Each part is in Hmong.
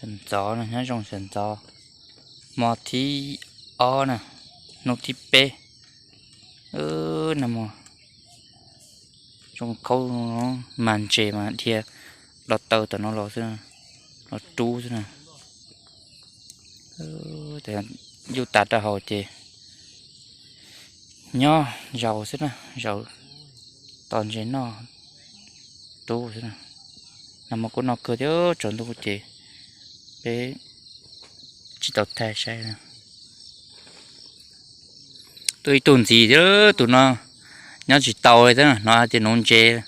Ntxov no, nyob zoo sawv ntxov, hmo thib ob na, hnub thib peb. Nag hmo zoo khaub, mas ntses mas dhia los taw tom no los xwb, los rub xwb na. Yuj tas rau hauv ces nyob zaum xwb na, zaum tos ntses noj rub xwb na. Nag hmo kuj noj kawg thiab, tsaus ntuj ces peb tsis tau thaij saib. Tuaj ib tug ntxiv thiab, tus no nyob tsis tau li thiab, hnov hais tias nuv ntses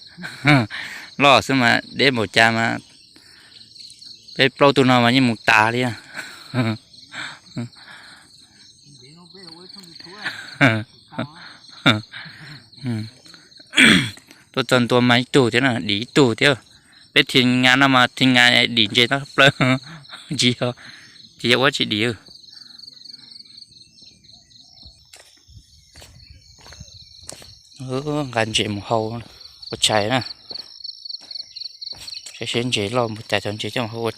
loj xwb mas deb npaum cas mas peb plaub tug no mas yeej mus tas li. Tuaj txog ntua mas ib tug thiab na, dim ib tug thiab. Peb thim ngas no mas thim ngas dim ntses tau plaws ntsis, ces yog ua tsis dim. Nqa ntses mus hau ua tshais na. Saib seb ntses loj npaum cas cov ntses coj mus hau ua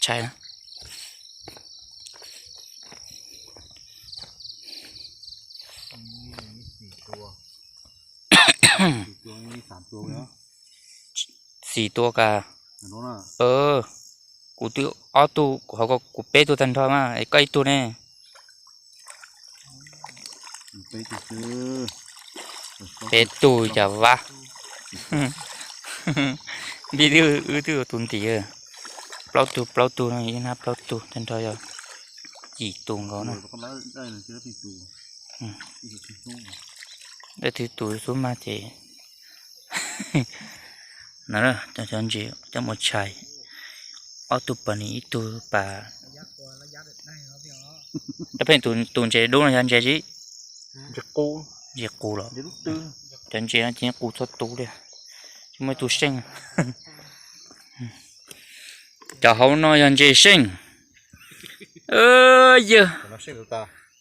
tshais na. Xis tua kas. Kuv twb ob tug, kuv hauv ko kuv peb tug tag nrho mas es koj ib tug ne. Peb tug yam vab. Npib twb wb twb tus ntim, plaub tug plaub tug no, ib nab plaub tug tag nrho yog yim tus nkaus na. Dab twg tus xub mag ces no, cov ntses coj mus tshais, ob tug pas nis ib tug pas. Dab pheej tus ntses dub no yog ntses tsi? Ntses qus los? Cov ntses no ces qus txhua tus li, tsis muaj ib tug seej. Cov hauv no yog ntses seej. Yawg,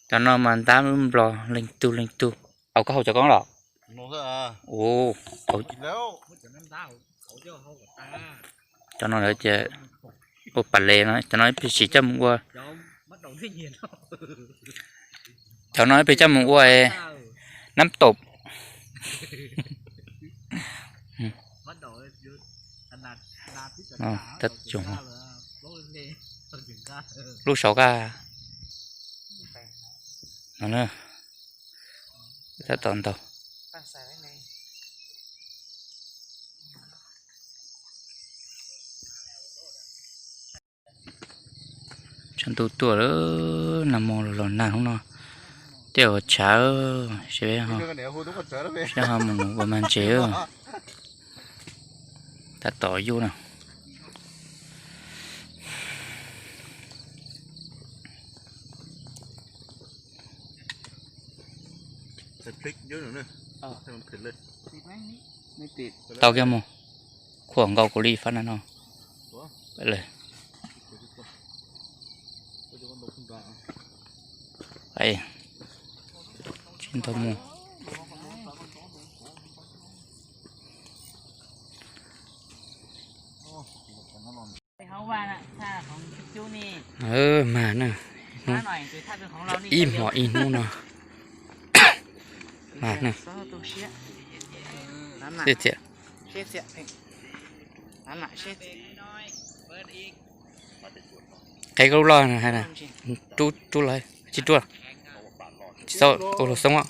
cov no mas ntab lub nplos leej tug leej tug. Au, koj haus cov koob los? Cov no lawv tias ua pas les no, cov no ib pliag tsis coj mus ua. Cov no ib pliag coj mus ua nab tom. Lub saud kaj no, tab tom ntaus. Tshav ntuj tuaj lawm, nag hmo los los nag hnub no, tej uas tshav, seb ho mus ua mag ntses. Tab tom yuj na. Tau kiag mus, khuam nkaus kuv li fab na no. Tsis tau mus. Mag na, ib hmos ib hnub no. Mag na. Siab txiam. Qheb koj lub loj hais na, rub rub los tsis ruaj, tsis txhob ua luag xoob os.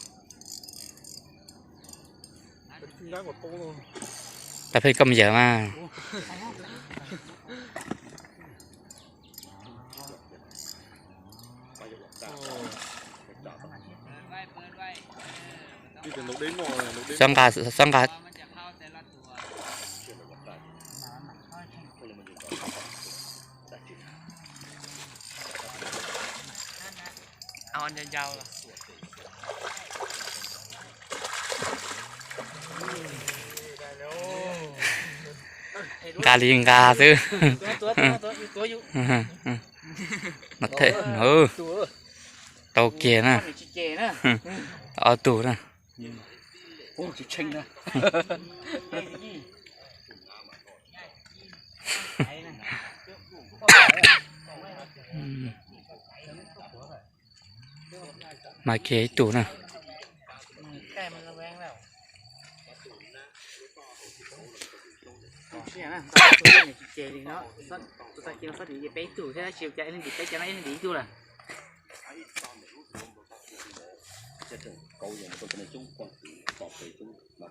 Dab pheej koj mus yawm mas. Xob nqa, xob nqa. Nqa li nqa xwb. Tau kiag na. Ob tug na. Mas kiag ib tug na.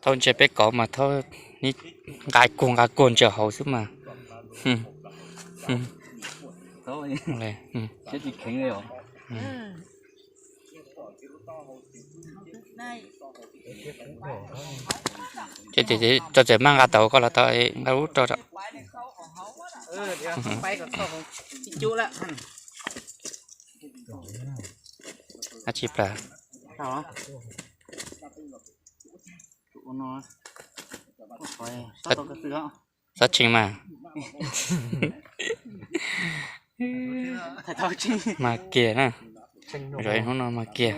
Thaub ntsia peb kov mas thaub nqa kuag nqa kuag ntsia hauv xwb mas. Ces txawm maj nqa tau koj los tau, nqa ub rau. Dab tsi plas? Xav tsheej mas. Mas kiag na. Zov ib hnub no mas kiag.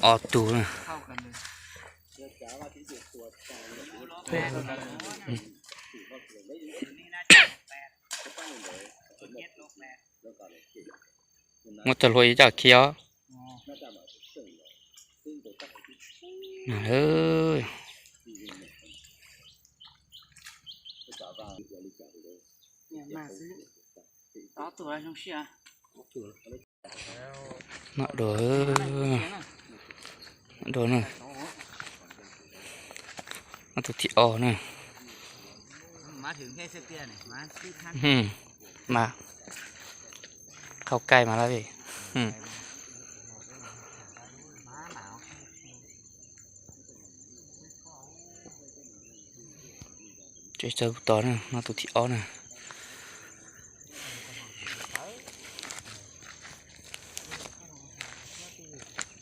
Ob tug na. Muab txog hlua ib co khi os. Noj dua, dua na. Noj tus thib ob na. Mas qhau kai mas lawm. Tseem txawj tos na, noj tus thib ob na.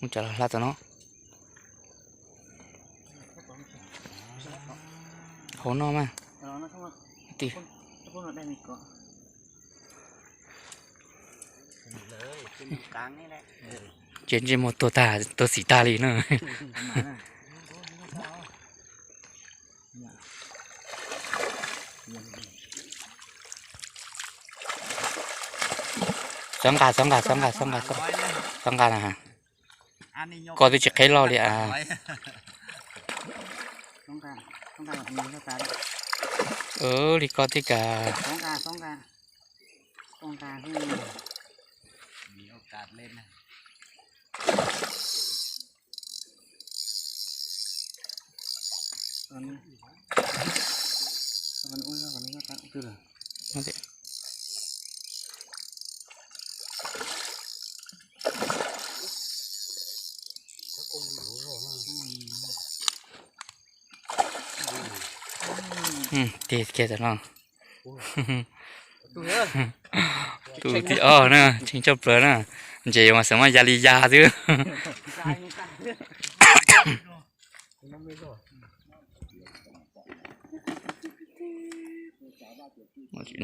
Mus cov hla tom no. Hauv no mas. Ces ntsej muag tuag tag, tuag xim tag li na. Txhob nqa, txhob nqa, txhob nqa, txhob nqa, txhob nqa na. Koj twb tsis qheb loj li as. Li koj twb kas. Tig kiag tam no. Tus thib ob na, tsheej tshaj plaws na. Ntses mas xav muab ya li ya xwb.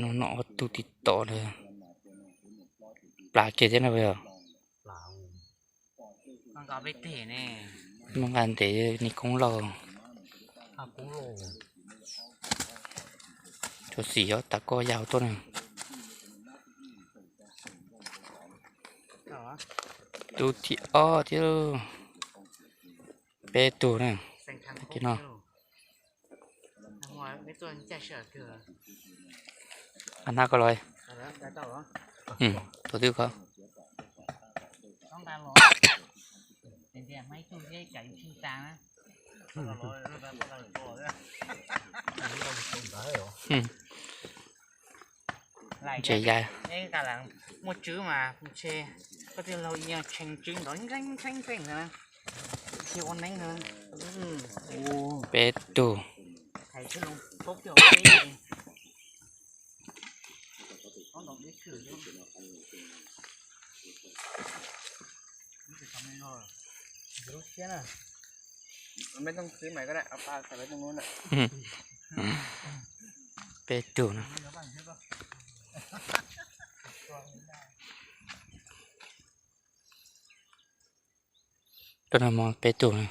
No, no ob tug tib tom na. Plas kiag thiab na. Muab nqa ntev ni koob lauj. Tsuas xim os, tas koj ya hauv tuaj na. Tus thib ob thiab. Peb tug na. Tag kis no. Qab hnab koj los. Tus twb koj. Ntses ya. Muaj tswv mas koj tij laug yeej tshee tswv ntawd ntseeg ntseeg ntseeg na. Peb tug. Peb tug na. Peb tug na.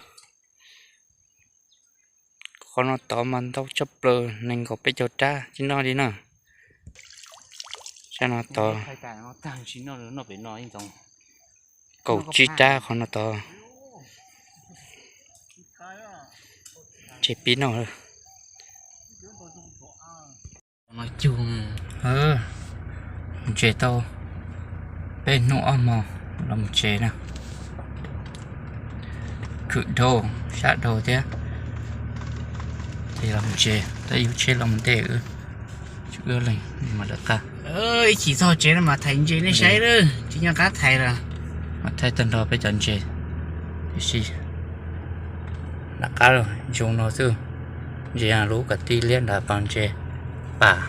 Qhov no tod mas ntau tshaj plaws, nees nkaum peb caug rab tsis noj li na. Sab no tod kaum tsib rab qhov no tod. Tsev pib noj lawm. Mus ntses tau peb hnub ob hmo los mus tsev na. Khwm dhau, sab dhau thiab. Ces los mus tsev, tab yus tsheb los mus ntej wb, wb leeg mas lawv qab. Ib chim txog tsev no mas thaiv ntses nej saib lawm, tsis nyob qab thaiv lawm. Mas thaij tag nrho peb cov ntses, tiam sis nram qab zoo no xwb. Ntses lub kav tij liab nrad pas ntses pas.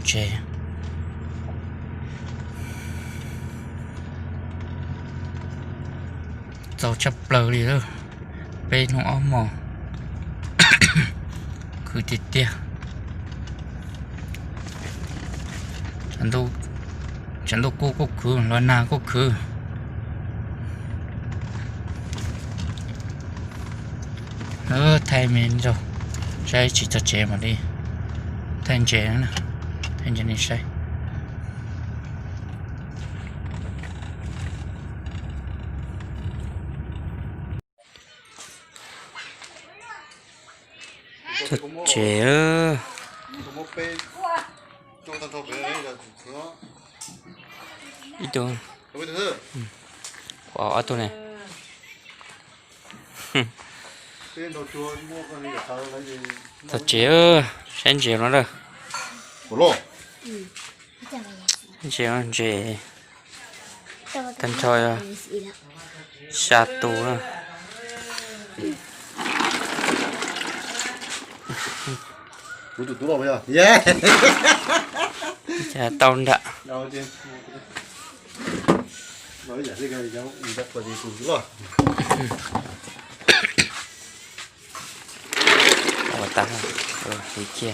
Tsev txaus tshaj plaws li lawm, peb hnub ob hmo khwv tiag tiag. Tshav ntuj kuj kuj khwv, los nag kuj khwv. Thaij me zaug, saib tsis txog tsev mam li thaij ntses, thaij ntses nej saib. Txog tsev. Ib tug, ob tug ne. Txog tsev, saib ntses no lawm. Ntses, ntses tag nrho xya tus na. Tau nram. Ua tas, ua tiv cia.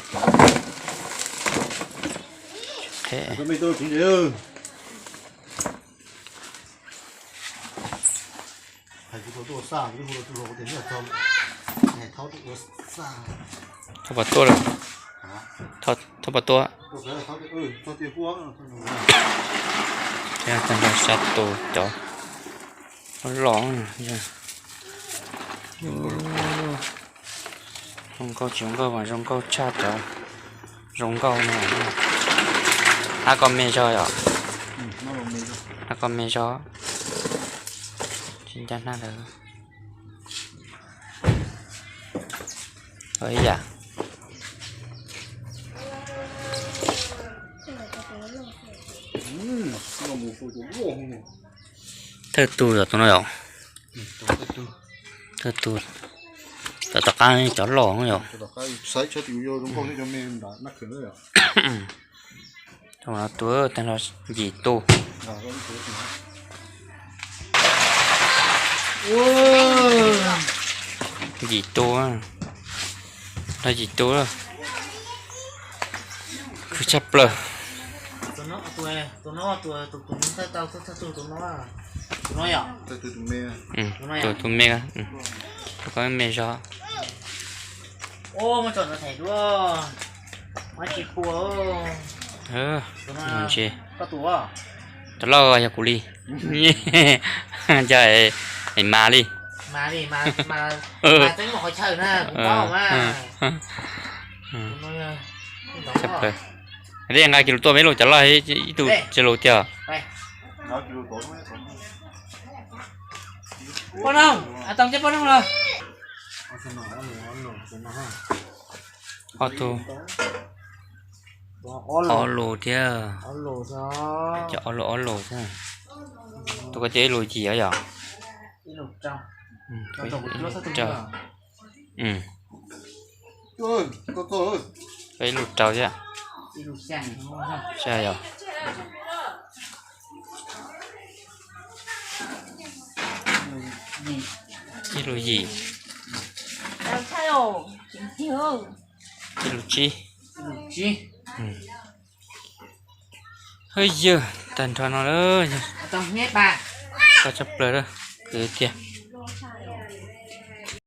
Thauj pas tuaj lawm. Thauj pas tuaj. Tag nrho xya tus cov loj. Zoo nkauj tsis zoo nkauj mas zoo nkauj tshaj cov zoo nkauj no. Hab koj me zog yom? Hab koj me zog. Tsis ncaj hnab lawm. Ib yam. Thawj tug yog tus no yom? Thawj tug. Cov tom qab cov loj yom? Tus no tus tag nrho yim tus. Yim tus, nrho yim tus. Khwv tshaj plaws. Tus, tus me, tus me zog. Ntses, cov loj yog kuv li. Yog es mas li. Tshaj plaws. Nqa kis lus tuaj me lus cov loj ib tug tsis lus tiag. Ob tug, ob lus thiab. Cov ob lus ob lus thiab. Tus ko ces ib lus yim yom? Ib lus rau thiab. Xya yom? Ib lus yim. Ib lus tsib. Hwj yawg, tag nrho no lawm. Tau tshaj plaws lawm, kwv tiag.